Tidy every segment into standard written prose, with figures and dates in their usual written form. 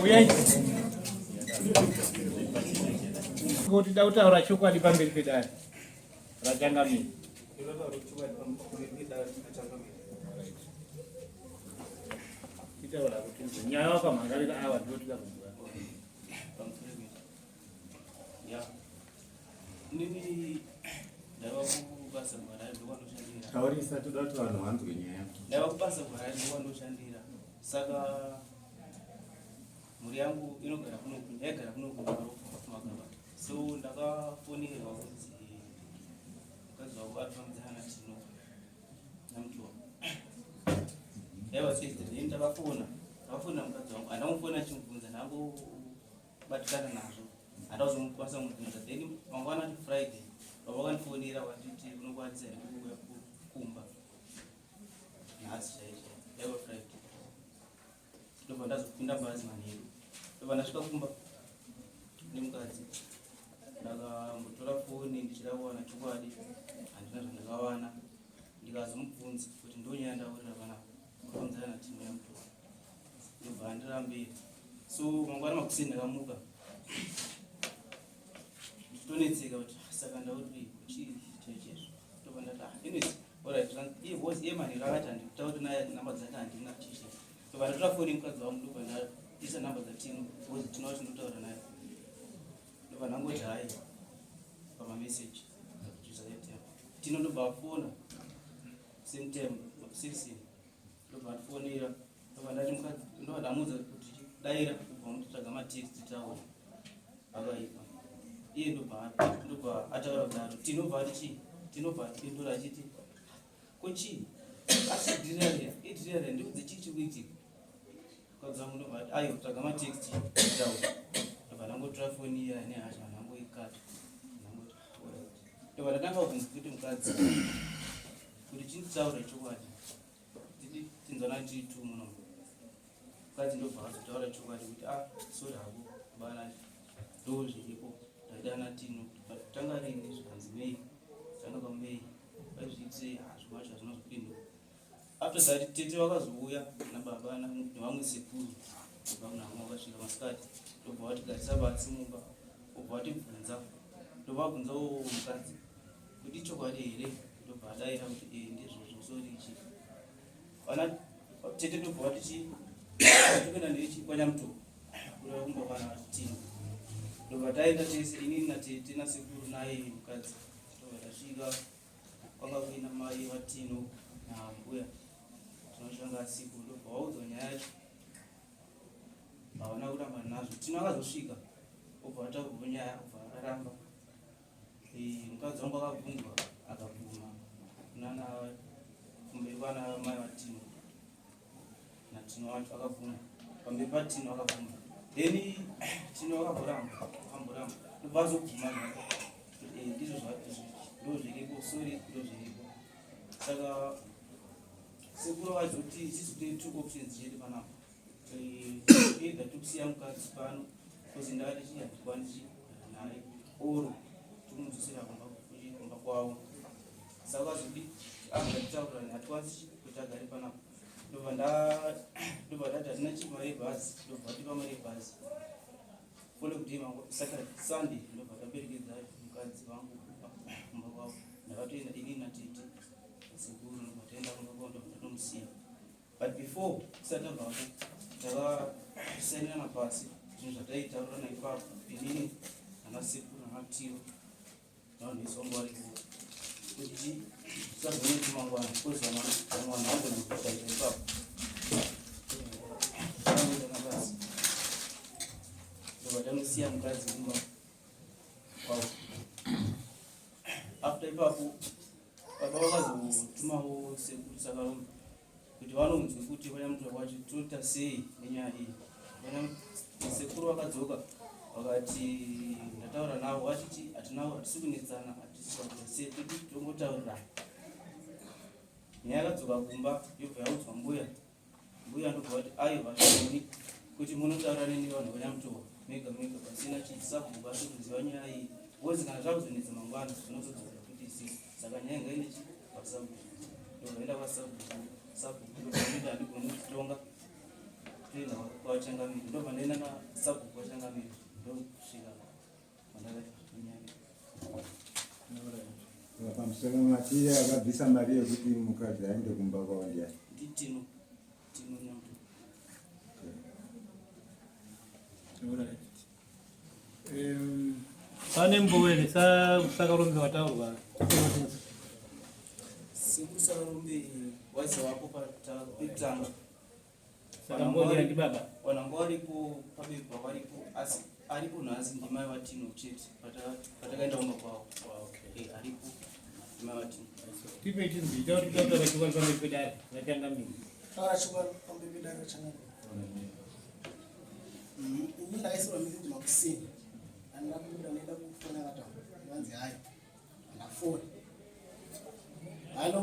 Uyai. Kuti da kutaura chokwadi pamberi pedare raChangamire. Titaura kuti nyaya wakamhangarira awa ndiwo tida kunzwa. Ya. Inini ndaiva kubasa kuHarare ndokwandoshandira. Taurisa toda kuti vanhu vanzwe nyaya. Ndaiva kubasa kuHarare ndokwandoshandira. Saka mhuri yangu inogara kuno yaigara kuno kumagaba. So ndakafonerwa kunzi mukadzi wako ari kufambidzana naTino naMutuwa. Yaiva Tuesday then ndakafona ndakafona mukadzi wangu handina kumufona achimubvunza ndangobatikana nazvo handina kuzomukwanisa kumubvunza then mangwana acho Friday baba vakandifonera vachiti unokwanisa here kuuya kumba nhasi chaicho yaiva Friday ndobva ndazopinda bhazi manheru ndobva ndasvika kumba nemukadzi ndakambotora foni ndichida kuwana chokwadi handina zvandakawana ndikazomubvunza kuti ndonyaya ndaurira panapa kuronzana natino yamutora ndobva andirambira so mangwana makuseni ndakamuka ndichitonetseka kuti ah, saka ndauriri chii chaichezvo ndobva ndati ah, anyways alright iye because iye manheru akati handitauri naye namba dzake handina chichi ndobva ndatora foni yemukadzi wangu ndobva ndaisa namba dzatino because tino wacho ndotaura naye ndobva ndangoti hayi pamameseji tino ndobva afona same time makusisi ndobva atifonera ndobva ndati mukadzi ndobva ndamuudza kuti daira kubva mutotsvaga matext taona akaipa iye ndobva ndobva ataura kudaro tinobva ati chii tinobva atipindura achiti ko chii asi dhiraria idhiraria ndikudze chii chiri kuitika mukadzi wangu ndobva ati ayo tsvaga matext taura ndobva ndangotora foni iya nehasha ndangoikata ndangoti ndobva ndatanga kubvunza kuti mukadzi kuti chinditaure chokwadi tidi tinzwana tiri two muno mukadzi ndobva azotaura chokwadi kuti ah sorry hako bana ndo zviripo ndaidana tino but tanga rini zvikanzi mei tanga pamei vaizviitei hazvo macho hazvina zopinduka after that tete vakazouya nababa nevamwe sekuru kubva kunhamo vakasvika masikati ndobva vatigarisa pasi mumba obva vatibvunza ndobvabvunzawo mukadzi kuti ichokwadi here ndobva adaira kuti e ndizvozvo sori ichi vana tete ndobva vati chii tikuenda nechi kwanyamutoko kureva kumba kwana tino ndobva taenda tese inini natete nasekuru naye mukadzi ndobva tasvika kwanga kuina mai vatino nambuya tinoshanga asipo ndobva waudzwa nyaya yacho havana kuramba nazvo tino akazosvika obva ataurwa nyaya obva aramba Mukadzi wangu akabvunzwa akabvuma nana kumberi kwana mai vaTino naTino wacho akabvuma pamberi paTino akabvuma then Tino akamboramba akamboramba ndobva azobvuma zvake eh, ndizvo ndo zviripo sorry ndo zviripo saka sekuru vazoti isisu tine two options chete panapa eh, either tokusiya mukadzi pano kozi ndakati chii handikwanisi naye or tikumudzosera kumba kumba kwavo saka vazodi angatitaura hatikwanisi kuti agare panapa ndobva ndobva ndati hatina chii mari yebhazi ndobva tipa mari yebhazi fole kuti saka sunday ndobva taperekedza mukadzi wangu kumba kwavo ndakatoenda ini natete sekuru ndobva taenda kumba kwavo ndobva ndatomusiya But before tisati tabvapo takasainirana pasi zvinhu zvataitaurirana ipapo inini nanasekuru nanatiro navanhu vese vanga varipo kuti tisazoone chimangwana because vamwe vanhu vangona kuitaita ipapo tangoitana pasi ndobva tanosiya mukadzi kumba kwavo after ipapo baba vakazotumawo sekuru sakarombe kuti vanonzwe kuti vanyamutura kwacho tinoita sei nenyaya iyi sekuru vakadzoka vakati ndataura navo vachiti hatinavo hatisi kunetsana hatisi kuita sei toti tongotaurirana nyaya yakadzoka kumba yobva yaudzwa mbuya mbuya ndobva vati aiwa zvoni kuti munotaura neni vanhu vanyamutowa mega mega pasina chisabhuku asi kuziva nyaya iyi bcoz kana zvakuzonetsa mangwana zvinozodzokera kuti isisi saka nyaya ngaende chi pasabhuku ndobva enda kwasabhuku sabhuku ndobva handigoni kutonga Toenda kwachangamire ndobva ndaenda nasabhuku kwachangamire ndokusvika kwandakaita nyaya. Pamusoro mati akabvisa mari yekuti mukadzi aende kumba kwavo ndiani? Nditino Tino Nyamuto. Pane mbuwe sakarombe wataurwa. Sekuru Sakarombe waizovapo pekutanga. Saka mboni ndi baba. Vananga varipo pabepa varipo asi aripo nhasi ndimai vaTino chete patakaenda kumba kwavo. Eh, aripo ndimai vaTino. Tipe chinzi ita kuti taura chokwadi pamberi pedare rachangamire. Taura chokwadi pamberi pedare rachangamire. Ini ndakaisirwa message makuseni. Andina kubuda ndaenda kufona akataura. Vanzi hayi. Ndafona. Halo.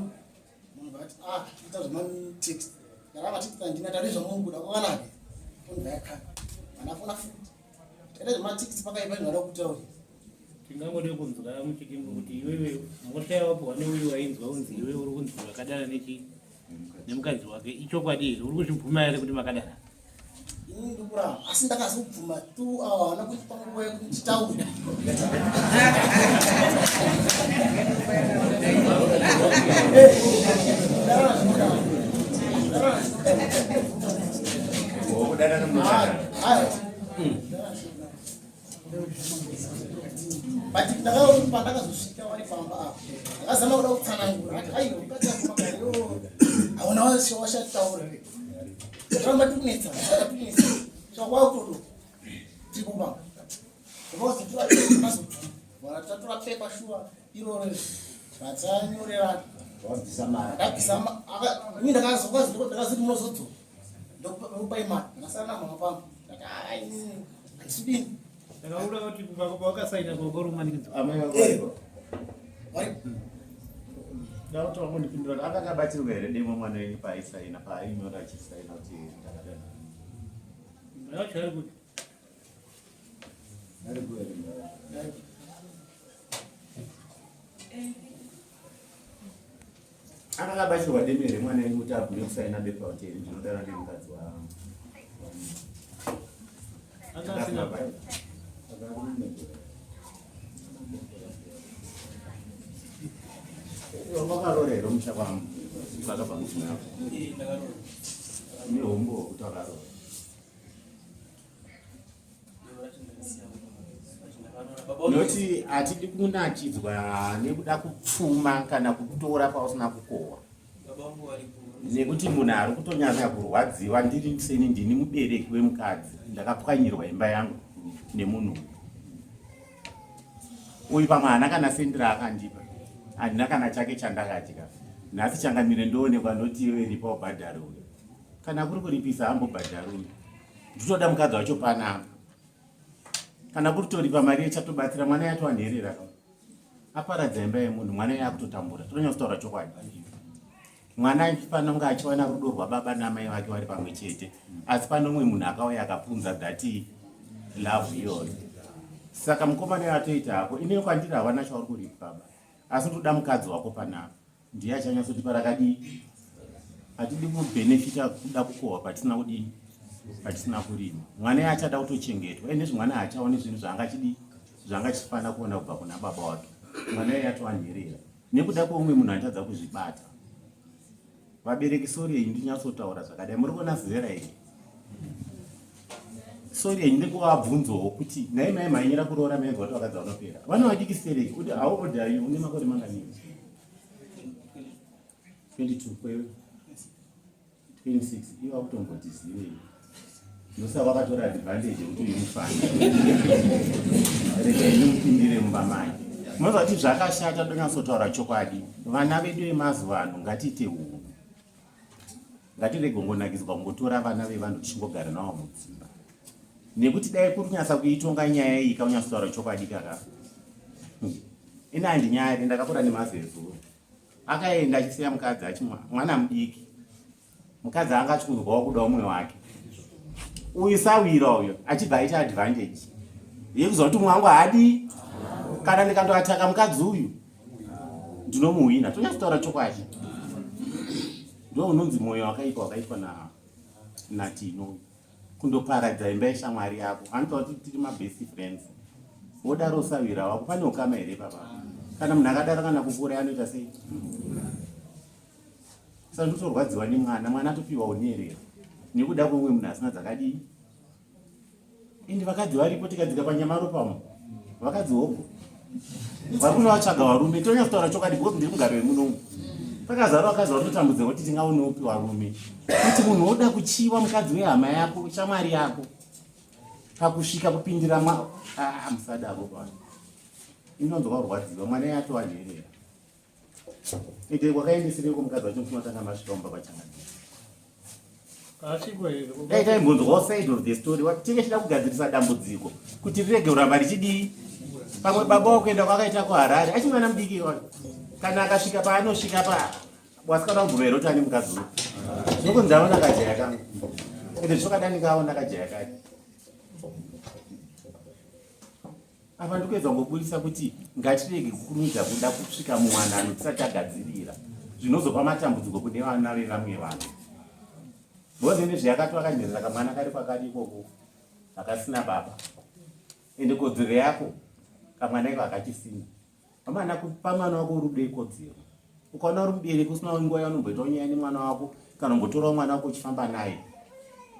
Munhu vati ah ita zvema text. Ndarava text andina tari zvamukuda kwakanaka. Foni yakana. Andafona futi. Taita zvema text pakaipa zvada kutaura. Tingangode kunzwa muchidimbu kuti iwewe mhosva yawapiwa neuyu wainzwa unzi iwewe uri kunzi wakadana nechi nemukadzi wake ichokwadi here uri kuzvibvuma here kuti makadana? Ini ndikuramba asi ndakazobvuma tu awa haana kundipa nguva yekuti nditaure. Kudana nemukadzi. But ndakaona pandakazosvika vari pamba apa ndakazama kuda kutsanangura ati aiwa mukadzi akumakayo hauna washataura ramba tikunetsa tikunetsa zvakwakutodo tiripo pamba tatora pepa shuwa iroro ratanyorerana ndabvisa ini ndakazoti munozodzoka ndokupai mari ndakasara namama pamba ndati ai handisudini Ndakaona kuti pawakasaina pawakarumanikidzwa. Amai vako varipo. Varipo. Ndakuti wangondipindura kuti anga akabatirwa here demo mwana wenyu paaisaina paainyora achisaina kuti ndakadana. Mwana wacho ari kupi? Ari kuerenga. Anga akabatirwa demo here mwana wenyu kuti abvume kusaina bepa kuti ndinodana nemukadzi wa Anga asina. Wakaroora here musha kwangu kwakabva mudzimai wako? Eh, ndakaroora. Une humbo hwekuti wakaroora. Noti hatidi kunakidzwa nekuda kupfuma kana kutora pausina kukohwa nekuti munhu ari kutonyanya kurwadziwa ndiri seni ndini mubereki wemukadzi ndakapwanyirwa imba yangu nemunhu uyu uyu pamwe haana kana sendi raakandipa handina kana chake chandakadya nhasi changamire ndoonekwa ndoti iwe ripa ubhadhare uyu kana kuri kuripisa ambobhadhari uyu nditoda mukadzi wacho panapa kana kuri toripa mari yechatobatsira mwana yatova nherera aparadza imba yemunhu mwana yakutotambura tonyatsotaura chokwadi mwana panonge achiwana rudo rwababa namai vake vari pamwe chete asi pane umwe munhu akauya akapunza that love iyoyo saka mukomana yatoita hako ineyo kwandiri hawana chauri kuripa baba asi ndoda mukadzi wako panapa ndiye achanyatsotipa rakadii hatidi kubhenefita kuda kukohwa patisina kudii patisina kurima mwana iye achada kutochengetwa ende nezvi mwana haachaoni zvinhu zvaanga chidii zvaanga chifanira kuona kubva kuna baba wake mwana iye atova nherera nekuda kweumwe munhu anotadza kuzvibata vabereki sori yenyu ndinyatsotaura zvakadai muri kuona zera iri sori yenyu ndikuvabvunzowo kuti nhai mai mhanyira kuroora mainzwa kuti vakadzi vanopera vana vadiki stereki kuti how old are you une makore mangani 22 kwewe 26 iva kutomboti zivei ndosaka vakatora advantage yekuti uyu mufana regai ndimupindire mumba mai munoziva kuti zvakashata ndonyatsotaura chokwadi vana vedu vemazuva ano ngatiite hunhu ngatirege kungonakidzwa kungotora vana vevanhu tichingogara navo mudzimba nekuti dai kuri kunyatsa kuitonga nyaya iyi kaunyatsotaura chokwadi kaka ini handinyari ndakakura nemazezuru akaenda achisiya mukadzi achi mwana mudiki mukadzi anga achikunzwawo kuda umwe wake uyu sawira uyo achibva aita advantage yekuziva kuti umwe wangu haadi kana ndikandoataka mukadzi uyu ndinomuhwina tonyatsotaura chokwadi ndo unonzi mwoyo wakaipa wakaitwa natino. Kundoparadza imba yeshamwari yako. Anotaura kuti tiri mabest friends. Wodaro usawira wako pane ukama here papa? Kana munhu akadaro kana kukura anoita sei? Saka ndotorwadziwa nemwana, mwana atopiwa unerera nekuda kweumwe munhu asina dzakadii. Ende vakadzi varipo tikadzika panyamaro pamo. Vakadzi hopo. Vari kunovatsvaga varume tonyatsotaura chokwadi because ndiri mugari wemunomu. Pakazara vakadzi vari kutambudza kuti tingaonopi varume. Kuti munhu woda kuchiwa mukadzi wehama yako, shamwari yako. Pakusvika kupindira mwa ah musadaro pa. Inonzwa kurwadziwa mwana yatova nherera. Ende kwakaendesereko mukadzi wacho musina masvika mumba kwachangamira. Dai taimbonzwawo side of the story tinge chida kugadzirisa dambudziko kuti rirege kuramba richidii. Pamwe baba wakuenda kwakaita kuHarare achi mwana mudiki iwayo kana akasvika paanosvika pa wasikada kubvuma here kuti ane mukadzi uyu zvokunzi aona kajaya kangu ende zvokadani kaona kajaya kake Apa ndikuedza kungoburitsa kuti ngatirege kukurumidza kuda kusvika muwanano tisati tagadzirira zvinozopa matambudziko kune vana vevamwe vanhu. Because ende zveyakati wakanherera kamwana kari kwakadi ikoko akasina baba ende kodzero yako kamwana iko hakachisina. Amana kupa mwana wako rudo ikodzero. Ukaona uri mubereki usina nguva yaunomboitawo nyaya nemwana wako kana umbotorawo mwana wako uchifamba naye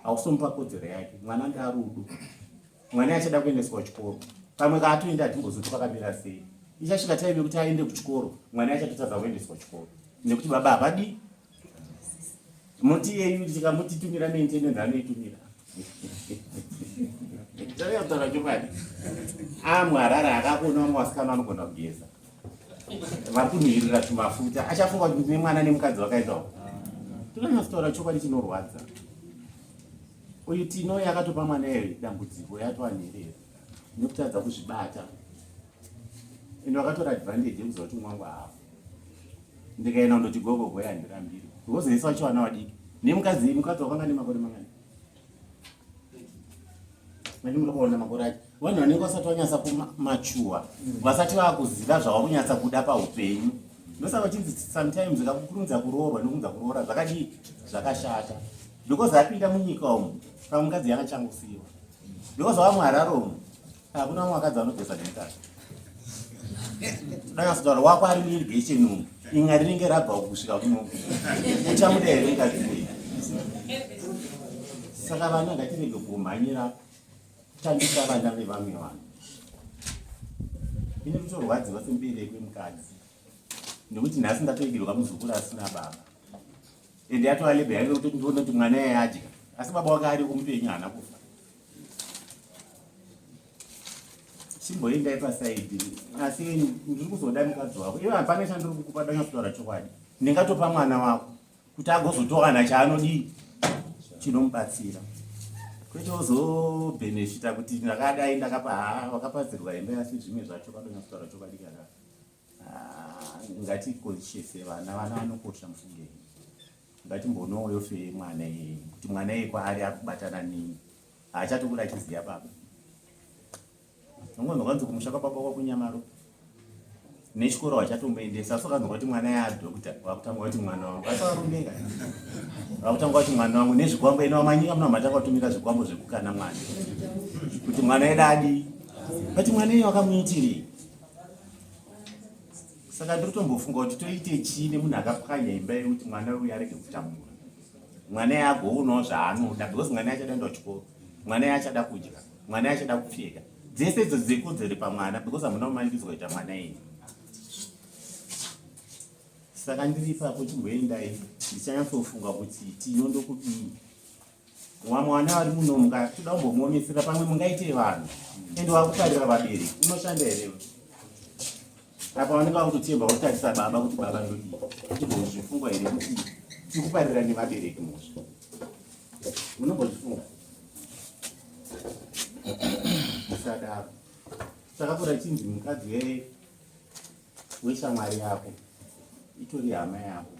hausomupa kodzero yake. Mwana ndarudo. Mwana achada kuendeswa kuchikoro. Pamwe kaatoenda hatimbozoti kwakamira sei. Ichasvika time yekuti aende kuchikoro, mwana achatotadza kuendeswa kuchikoro nekuti baba havadi. Moti iyeyu tikamuti tumira maintenance anoitumira. Tauya kutaura chokwadi. Amuharare akakona vamwe vasikana vanogona kugeza. Vari kunhuhirira tumafuta. Achafunga kuti ndine mwana nemukadzi wakaendawo. Tinonyatsotaura chokwadi chinorwadza. Uyu Tino yakatopa mwana iyoyo dambudziko yatova nherera nekutadza kuzvibata. Ende vakatora advantage yekuziva kuti mwangu haafa. Ndikaenda kundoti gogo goya handirambiri. Because vese vacho vana vadiki. Nemukadzi mukadzi wakanga nemakore mangani? Mani muri kuona makore acho. Vanhu vanenge vasati vanyatsa kumachuwa, vasati vakuziva zvavakunyatsa kuda paupenyu. Ndosaka vachinzi sometimes kakukurumidza kuroorwa nekukurumidza kuroora zvakadii zvakashata. Because apinda munyika umu pamwe mukadzi yakachangosiyiwa. Because wava muHarare umu hakuna vamwe vakadzi vanogeza nemukaka. Danyatsotaura wako ari muirrigation umu inga rinenge rabva uku kusvika kuno. Uchamuda here mukadzi uyu? Saka vana ngatirege kumhanyira kutambisa vana vevamwe vanhu. Ini kutorwadziwa semubereki wemukadzi nekuti nhasi ndatoigirwa muzukuru asina baba. Ende yatova label yake kuti ndione kuti mwana iye adya asi baba wake ari kumupenyu haana kufa. Chimboendai pasaidi asi ndiri kuzoda mukadzi wako iwe hapana chandiri kukupa danya kutaura chokwadi ndingatopa mwana wako kuti agozotowana chaanodii chinomubatsira kwete ozobhenefita kuti ndakadai ndakapa haa wakapadzirwa hembe asi zvimwe zvacho padonya kutaura chokwadi kana Ah, ngatikoshese vana vana vanokosha mufunge ngatimboonawo yofe mwana iyeye kuti mwana iyeye kwaari ari kubatana nei haachatokura achiziva baba ungonzwa kwanzi kumusha kwababa kwakunyamaro nechikoro hachatomboendesa asi ukanzwa kuti mwana yaadokta wakutanga kuti mwana wangu asi varumbeka vakutanga kuti mwana wangu nezvikwambo ino vamanyika muna matanga kutumira zvikwambo zvekukana mwana kuti mwana yedu adii but mwana iye wakamuitirei Saka ndiri kutombofunga kuti toite chii nemunhu akapwanya imba yekuti mwana uyu arege kutambura. Mwana iye agoonawo zvaanoda because mwana achada kuenda kuchikoro, mwana iye achada kudya, mwana iye achada kupfeka. Dzese idzo dzikodzero pamwana because hamuna kumanikidzwa kuita mwana iye. Saka ndiri ipapo chimboendai ndichanyatsofunga kuti tino ndokudii. Wamwe vana vari muno muka toda kumbomuomesera pamwe mungaite vanhu ende wakuparira vabereki unoshanda here apa vanenge vakutotemba votarisa baba kuti baba ndodii timbozvifunga here kuti tikuparira nevabereki mhosva munombozvifunga musadaro takakura chinzi mukadzi weshamwari yako itori hama yako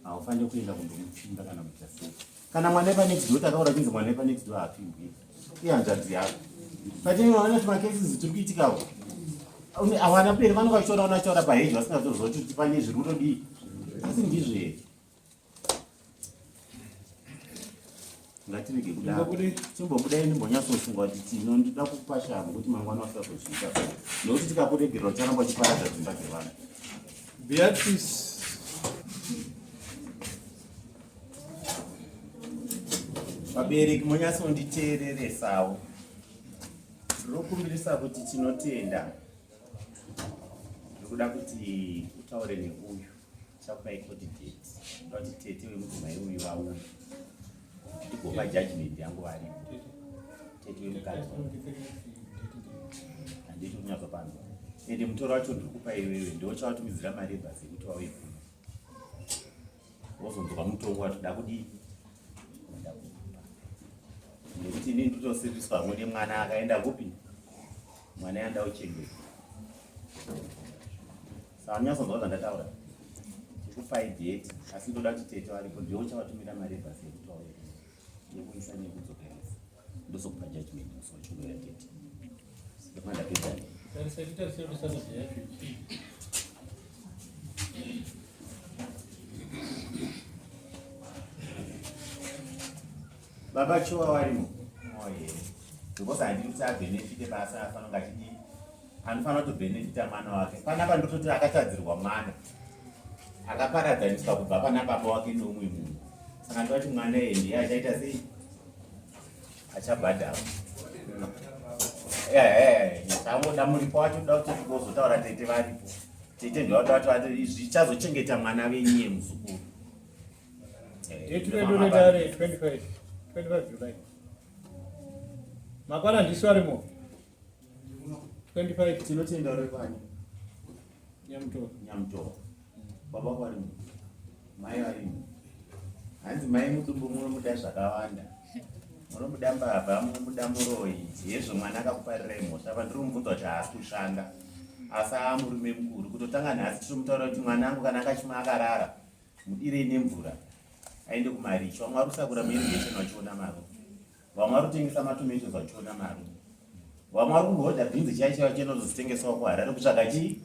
haufaniri kuenda kundomupfimba kana kuita sei kana mwana wepanext door takaura chinzi mwana wepanext door haapfimbwi ihanzvadzi yako but inoona kuti macases tiri kuitikawo awana peri vanenge vachiona ona vachiona paheji vasingatoziva kuti pane zviri kutodii asi ndizvo here. Ngatirege kudaro. Chimbobudai ndimbonyatsofunga kuti tino ndida kupa shamhu kuti mangwana usazozviita. Nokuti tikakuregerera ucharamba uchiparadza dzimba dzevanhu. Beatrice Vabereki monyatsonditeereresawo. Ndinokumbirisa kuti tinotenda. Ndikuda kuti utaure neuyu. Chakupai court date. Ndoda kuti tete wemudzimai uyu vauye. Ndigopa judgment yangu varipo. Tete wemukadzi. Handiti kunyatsopanzwa. Ende mutoro wacho ndiri kupa iwewe ndochawatumidzira mari yebhasi yekuti vauye kuno. Wozonzwa mutongo watoda kudii? Wada kupa. Nekuti inini ndotosiriswa hangu nemwana akaenda kupi? Mwana yanda uchengeta. Saka unyatsonzwa zvandataura. Ndikupai date asi ndoda kuti tete varipo ndiwe uchavatumira mari yebhasi yekuti vauye kuno. Yekuisa neyekudzokeresa. Ndozokupa judgment musi wacho unouya tete. Ndokuva ndapedza. Tarisa titarise rusarudzo yacho. Baba Chowa varimo? Oh yeah. Because handidi kuti abhenefite basa afanira kunge achidii anofanira kutobhenefita mwana wake. Panapa ndototi akatadzirwa mwana akaparadzaniswa kubva pana baba wake neumwe munhu. Saka ndoti mwana iye ndiye achaita sei? Achabhadhara. Changoda muripo wacho toda kuti tigozotaura tete varipo. Tete ndoda kuti zvichazochengeta mwana venyu iye muzukuru. Date redu redare 25 25 July. Makwana ndisu arimo. 25 Tinotenda uri kwani? Nyamutoro. Nyamutoro. Baba varimo. Mai varimo. Hanzi mai mudumbu munomuda zvakawanda. Munomuda mbavha, munomuda muroyi. Hezvo mwana akakuparirai mhosva. Apa ndiri kumubvunza kuti haasi kushanda. Asi aamurume mukuru. Kutotanga nhasi titomutaura kuti mwana angu kana akachuma akarara mudirei nemvura aende kumaricho. Vamwe vari kusakura muirrigation vachiona mari. Vamwe vari kutengesa matomatoes vachiona mari. Vamwe vari kungohodha bhinzi chaicho vachienda kuzodzitengesawo kuHarare kutsvaga chii?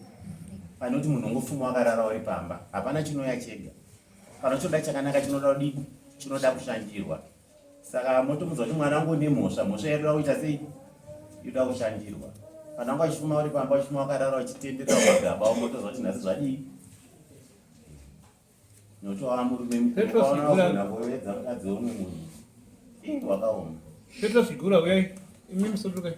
Pane kuti munhu ungofuma wakarara uri pamba. Hapana chinouya chega. Kana uchoda chakanaka chinoda kudii? Chinoda kushandirwa. Saka motomudza kuti mwana wangu une mhosva, mhosva yaida kuita sei? Yoda kushandirwa. Kana wanga uchifuma uri pamba uchifuma wakarara uchitenderera magaba ungotoziva kuti nhasi zvadii? Nokuti wava murume mukuru Petros ukaona Igura. wagona kuvedza mukadzi weumwe munhu. Ii wakaoma. Petros Igura uyai. Imi musudukai.